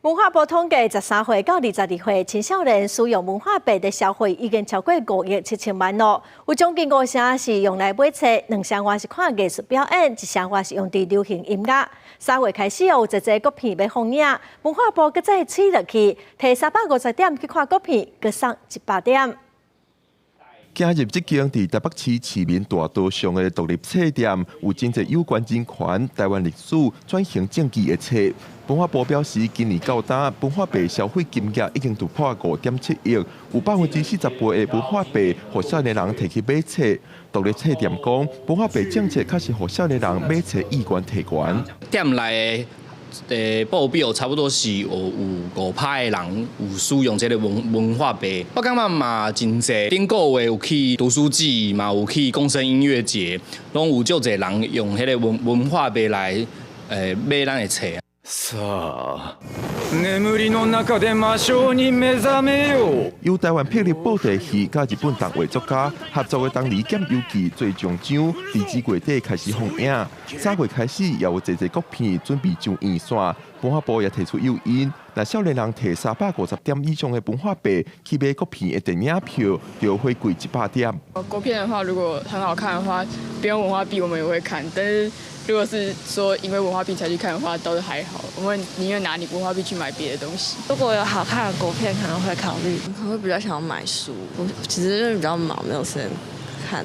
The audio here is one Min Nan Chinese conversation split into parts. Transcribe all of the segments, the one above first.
文化部統計，13歲到22歲青少年使用文化幣的消費已經超過5億7千萬咯。有將近五成是用來買冊，兩成外是看藝術表演，一成外是用佇流行音樂。3月開始有濟濟國片欲放映，文化部閣再催落去，提350點去看國片，閣送100點。行入這間佇台北市市民大道上的獨立冊店，有真濟有關人權、台灣歷史、轉型正義的冊。文化部表示，今年到今，文化幣消費金額已經突破5.7億，有48%的文化幣予少年人提去買冊。獨立冊店講，文化幣政策確實予少年人買冊意願提懸。店內的報表差不多是有5%的人有使用這个文化幣，我感覺嘛真濟。頂個月有去讀書季，嘛有去共生音樂節，攏有足濟人用彼个文化幣來買咱的冊。さあ、眠りの中で魔性に目覚めよ。由台灣霹靂布袋戲佮日本動畫作家合作的《東尼劍遊記》最終章，佇這月底開始放映。3月開始，也有濟濟國片準備上院線。文化部也提出誘因，若少年人提350點以上的文化幣去買國片的電影票，就回饋100點。國片的話，如果很好看的話，不用文化幣我們也會看。但是如果是說因為文化幣才去看的話，倒是還好。我們寧願拿你文化幣去買別的東西。如果有好看的國片，可能會考慮。可能會比較想要買書。我其實因為比較忙，沒有時間看。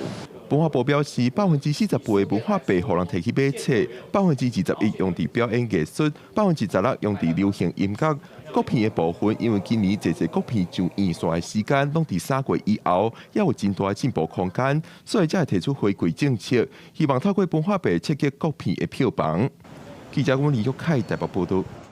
文化部表示，48%的文化幣予人提去買冊，21%用佇表演藝術，16%用佇流行音樂。國片的部分，因為今年濟濟國片上院線的時間攏佇3月以後，猶有真大的進步空間，所以才會提出回饋政策，希望透過文化幣刺激國片的票房。記者阮李玉凱台北報道。